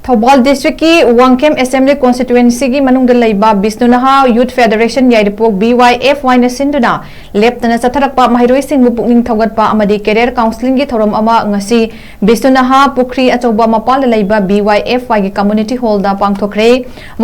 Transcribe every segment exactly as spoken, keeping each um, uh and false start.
ꯊꯧꯕꯥꯜ ꯗꯤꯁꯇ꯭ꯔꯤꯛꯀꯤ ꯋꯥꯡꯈꯦꯝ ꯑꯦꯁꯦꯝꯕ꯭ꯂꯤ ꯀꯣꯟꯁꯇꯤꯇ꯭ꯋꯦꯟꯁꯤꯒꯤ ꯃꯅꯨꯡꯗ ꯂꯩꯕ ꯕꯤꯁꯅꯨ ꯅꯍꯥ ꯌꯨꯠ ꯐꯦꯗꯔꯦꯁꯟ ꯌꯥꯏꯔꯤꯄꯣꯛ, ꯕꯤ ꯋꯥꯏ ꯑꯦꯐ ꯋꯥꯏꯅ ꯁꯤꯟꯗꯨꯅ ꯂꯦꯞꯇꯅ ꯆꯠꯊꯔꯛꯄ ꯃꯍꯩꯔꯣꯏꯁꯤꯡꯕꯨ ꯄꯨꯛꯅꯤꯡ ꯊꯧꯒꯠꯄ ꯑꯃꯗꯤ ꯀꯦꯔꯤꯌꯔ ꯀꯥꯎꯟꯁꯤꯂꯤꯡꯒꯤ ꯊꯧꯔꯝ ꯑꯃ ꯉꯁꯤ ꯕꯤꯁꯅꯨ ꯅꯍꯥ ꯄꯨꯈ꯭ꯔꯤ ꯑꯆꯧꯕ ꯃꯄꯥꯜꯗ ꯂꯩꯕ ꯕꯤ ꯋꯥꯏ ꯑꯦꯐ ꯋꯥꯏꯒꯤ ꯀꯝꯃ꯭ꯌꯨꯅꯤꯇꯤ ꯍꯣꯜꯗ ꯄꯥꯡꯊꯣꯛꯈ꯭ꯔꯦ꯫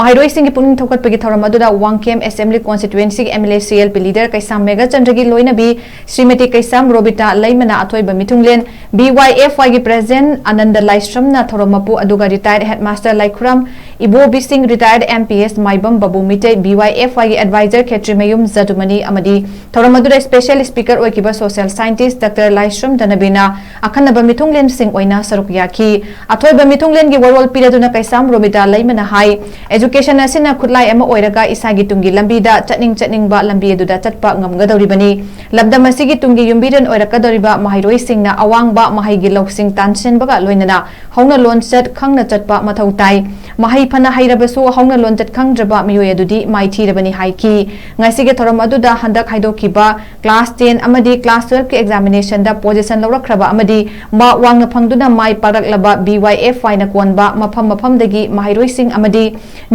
ꯃꯍꯩꯔꯣꯏꯁꯤꯡꯒꯤ ꯄꯨꯛꯅꯤꯡ ꯊꯧꯒꯠꯄꯒꯤ ꯊꯧꯔꯝ ꯑꯗꯨꯗ ꯋꯥꯡꯈꯦꯝ ꯑꯦꯁꯦꯝꯕ꯭ꯂꯤ ꯀꯣꯟꯁꯇꯤꯇ꯭ꯋꯦꯟꯁꯤꯒꯤ M L A C L P leader ꯀꯩꯁꯥꯝ ꯃꯦꯘꯆꯟꯗ꯭ꯔꯒꯤ ꯂꯣꯏꯅꯕꯤ ꯁ꯭ꯔꯤꯃꯇꯤ ꯀꯩꯁꯥꯝ ꯔꯣꯕꯤꯇꯥ ꯂꯩꯃꯅ ꯑꯊꯣꯏꯕ ꯃꯤꯊꯨꯡꯂꯦꯟ, ꯕꯤ ꯋꯥꯏ ꯑꯦꯐ ꯋꯥꯏꯒꯤ ꯄ꯭ꯔꯦꯁꯤꯗꯦꯟꯠ ꯑꯅꯟꯗ ꯂꯥꯏꯁ꯭ꯔꯝꯅ ꯊꯧꯔꯝ ꯃꯄꯨ ꯑꯗꯨꯒ ꯔꯤꯇꯥꯌꯔꯗ ꯍꯦꯗꯃꯥꯁꯇꯔ ꯂꯥꯏꯈꯨꯔꯝ ꯏꯕꯣꯕꯤꯁꯤꯡ, retired M P S Maibam Babu Meitei, B Y F ꯋꯥꯏꯒꯤ ꯑꯦꯗꯚꯥꯏꯖꯔ ꯈꯦꯇ꯭ꯔꯤꯃꯌꯨꯝ ꯖꯗꯨꯃꯅꯤ ꯑꯃꯗꯤ ꯊꯧꯔꯝ ꯑꯗꯨꯗ ꯁ꯭ꯄꯦꯁꯤꯌꯦꯜ ꯁ꯭ꯄꯤꯀꯔ ꯑꯣꯏꯈꯤꯕ ꯁꯣꯁꯤꯌꯦꯜ ꯁꯥꯏꯟꯇꯤꯁ꯭ꯠ ꯗꯥꯛꯇꯔ ꯂꯥꯏꯁ꯭ꯔꯝ ꯙꯅꯕꯤꯅ ꯑꯈꯟꯅꯕ ꯃꯤꯊꯨꯡꯂꯦꯟꯁꯤꯡ ꯑꯣꯏꯅ ꯁꯔꯨꯛ ꯌꯥꯈꯤ꯫ ꯑꯊꯣꯏꯕ ꯃꯤꯊꯨꯡꯂꯦꯟꯒꯤ ꯋꯥꯔꯣꯜ ꯄꯤꯔꯗꯨꯅ ꯀꯩꯁꯥꯝ ꯔꯣꯃꯤꯇꯥ ꯂꯩꯃꯅ ꯍꯥꯏ, ꯑꯦꯖꯨꯀꯦꯁꯟ ꯑꯁꯤꯅ ꯈꯨꯠꯂꯥꯏ ꯑꯃ ꯑꯣꯏꯔꯒ ꯏꯁꯥꯒꯤ ꯇꯨꯡꯒꯤ ꯂꯝꯕꯤꯗ ꯆꯠꯅꯤꯡ ꯆꯠꯅꯤꯡꯕ ꯂꯝꯕꯤ ꯑꯗꯨꯗ ꯆꯠꯄ ꯉꯝꯒꯗꯧꯔꯤꯕꯅꯤ꯫ ꯂꯝꯗꯝ ꯑꯁꯤꯒꯤ ꯇꯨꯡꯒꯤ ꯌꯨꯝꯕꯤꯔꯦꯟ ꯑꯣꯏꯔꯛꯀꯗꯧꯔꯤꯕ ꯃꯍꯩꯔꯣꯏꯁꯤꯡꯅ ꯑꯋꯥꯡꯕ ꯃꯍꯩꯒꯤ ꯂꯧꯁꯤꯡ ꯇꯥꯟꯁꯤꯟꯕꯒ ꯂꯣꯏꯅꯅ ꯍꯧꯅ ꯂꯣꯟꯆꯠ ꯈꯪꯅ ꯆꯠꯄ ꯃꯊꯧ ꯇꯥꯏ꯫ ꯃꯍꯩ ꯐꯅ ꯍꯩꯔꯕꯁꯨ ꯍꯧꯅ ꯂꯣꯟꯆꯠ ꯈꯪꯗ꯭ꯔꯕ ꯃꯤꯑꯣꯏ ꯑꯗꯨꯗꯤ ꯃꯥꯏꯊꯤꯔꯕꯅꯤ ꯍꯥꯏꯈꯤ꯫ ꯉꯁꯤꯒꯤ ꯊꯧꯔꯝ ꯑꯗꯨꯗ ꯍꯟꯗꯛ ꯍꯥꯏꯗꯣꯛꯈꯤꯕ ꯀ꯭ꯂꯥꯁ ꯇꯦꯟ ꯑꯃꯗꯤ ꯀ꯭ꯂꯥꯁ ꯇꯨꯋꯦꯜꯐꯀꯤ ꯑꯦꯛꯖꯥꯃꯤꯅꯦꯁꯟꯗ ꯄꯣꯖꯤꯁꯟ ꯂꯧꯔꯛꯈ꯭ꯔꯕ ꯑꯃꯗꯤ ꯃꯥꯔꯛ ꯋꯥꯡꯅ ꯐꯪꯗꯨꯅ ꯃꯥꯏ ꯄꯥꯛꯂꯛꯂꯕ ꯕꯤ ꯋꯥꯏ ꯑꯦꯐ ꯋꯥꯏꯅ ꯀꯣꯟꯕ ꯃꯐꯝ ꯃꯐꯝꯗꯒꯤ ꯃꯍꯩꯔꯣꯏꯁꯤꯡ ꯑꯃꯗꯤ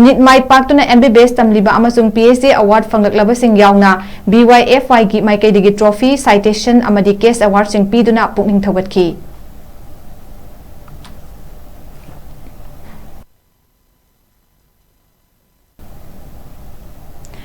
ꯅꯤꯠ ꯃꯥꯏ ꯄꯥꯛꯇꯨꯅ ꯑꯦꯝ ꯕꯤ ꯕꯤ ꯑꯦꯁ ꯇꯝꯂꯤꯕ ꯑꯃꯁꯨꯡ ꯄꯤ ꯑꯩꯆ ꯗꯤ ꯑꯦꯋꯥꯔꯗ ꯐꯪꯂꯛꯂꯕꯁꯤꯡ ꯌꯥꯎꯅ ꯕꯤ ꯋꯥꯏ ꯑꯦꯐ ꯋꯥꯏꯒꯤ ꯃꯥꯏꯀꯩꯗꯒꯤ ꯇ꯭ꯔꯣꯐꯤ, ꯁꯥꯏꯇꯦꯁꯟ ꯑꯃꯗꯤ ꯀꯦꯁ ꯑꯦꯋꯥꯔꯗꯁꯤꯡ ꯄꯤꯗꯨꯅ ꯄꯨꯛꯅꯤꯡ ꯊꯧꯒꯠꯈꯤ꯫